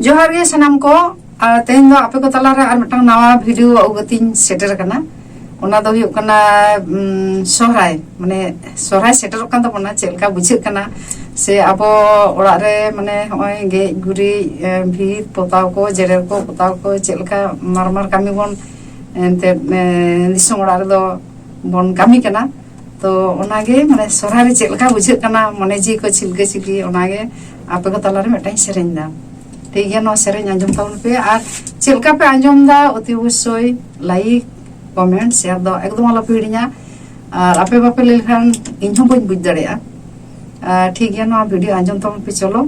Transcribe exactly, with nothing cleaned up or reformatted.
ᱡᱚᱦᱟᱨ ᱜᱮ ᱥᱟᱱᱟᱢ ᱠᱚ᱾ ᱟᱨ ᱛᱮᱦᱮᱧ ᱫᱚ ᱟᱯᱮ ᱠᱚ ᱛᱟᱞᱟᱨᱮ ᱟᱨ ᱢᱤᱫᱴᱟᱝ ᱱᱟᱣᱟ ᱵᱷᱤᱰᱤᱭᱳ ᱟᱹᱜᱩ ᱠᱟᱛᱮᱧ ᱥᱮᱴᱮᱨ ᱟᱠᱟᱱᱟ᱾ ᱚᱱᱟ ᱫᱚ ᱦᱩᱭᱩᱜ ᱠᱟᱱᱟ, ᱩᱢ, ᱥᱚᱦᱨᱟᱭ, ᱢᱟᱱᱮ ᱥᱚᱦᱨᱟᱭ ᱥᱮᱴᱮᱨᱚᱜ ᱠᱟᱱ ᱛᱟᱵᱚᱱᱟ, ᱪᱮᱫ ᱞᱮᱠᱟ ᱵᱩᱡᱷᱟᱹᱜ ᱠᱟᱱᱟ ᱥᱮ ᱟᱵᱚ ᱚᱲᱟᱜ ᱨᱮ, ᱢᱟᱱᱮ ᱦᱚᱸᱜᱼᱚᱭ ᱜᱮᱡ ᱜᱩᱨᱤᱡ, ᱮ, ᱵᱷᱤᱛ ᱯᱚᱛᱟᱣ ᱠᱚ, ᱡᱮᱨᱮᱲ ᱠᱚ ᱯᱚᱛᱟᱣ ᱠᱚ, ᱪᱮᱫ ᱞᱮᱠᱟ ᱢᱟᱨᱢᱟᱨ ᱠᱟᱹᱢᱤ ᱵᱚᱱ ᱮᱱᱛᱮᱫ, ᱮ, ᱫᱤᱥᱚᱢ ᱚᱲᱟᱜ ᱨᱮᱫᱚ ᱵᱚᱱ ᱠᱟᱹᱢᱤ ᱠᱟᱱᱟ᱾ ᱛᱚ ᱚᱱᱟᱜᱮ, ᱢᱟᱱᱮ ᱥᱚᱦᱨᱟᱭ ᱨᱮ ᱪᱮᱫ ᱞᱮᱠᱟ ᱵᱩᱡᱷᱟᱹᱜ ᱠᱟᱱᱟ, ᱢᱚᱱᱮ ᱡᱤᱣᱤ ᱠᱚ ᱪᱷᱤᱞᱠᱟᱹ ᱪᱷᱤᱞᱠᱤ, ᱚᱱᱟᱜᱮ ᱟᱯᱮ ᱠᱚ ᱛᱟᱞᱟᱨᱮ ᱢᱤᱫᱴᱟᱝ ᱥᱮᱨᱮᱧ ᱫᱟ᱾ ᱴᱷᱤᱠ ᱜᱮᱭᱟ, ᱱᱚᱣᱟ ᱥᱮᱨᱮᱧ ᱟᱸᱡᱚᱢ ᱛᱟᱵᱚᱱ ᱯᱮ᱾ ᱟᱨ ᱪᱮᱫ ᱞᱮᱠᱟ ᱯᱮ ᱟᱸᱡᱚᱢ ᱫᱟ, ᱚᱛᱤ ᱚᱵᱚᱥᱥᱳᱭ ᱞᱟᱭᱤᱠ, ᱠᱚᱢᱮᱱᱴ, ᱥᱮᱭᱟᱨ ᱫᱚ ᱮᱠᱫᱚᱢ ᱟᱞᱚ ᱯᱮ ᱦᱤᱲᱤᱧᱟ᱾ ᱟᱨ ᱟᱯᱮ ᱵᱟᱯᱮ ᱞᱟᱹᱭ ᱞᱮᱠᱷᱟᱱ ᱤᱧ ᱦᱚᱸ ᱵᱟᱹᱧ ᱵᱩᱡᱽ ᱫᱟᱲᱮᱭᱟᱜᱼᱟ᱾ ᱟᱨ ᱴᱷᱤᱠ ᱜᱮᱭᱟ, ᱱᱚᱣᱟ ᱵᱷᱤᱰᱤᱭᱳ ᱟᱸᱡᱚᱢ ᱛᱟᱵᱚᱱ ᱯᱮ᱾ ᱪᱚᱞᱚ,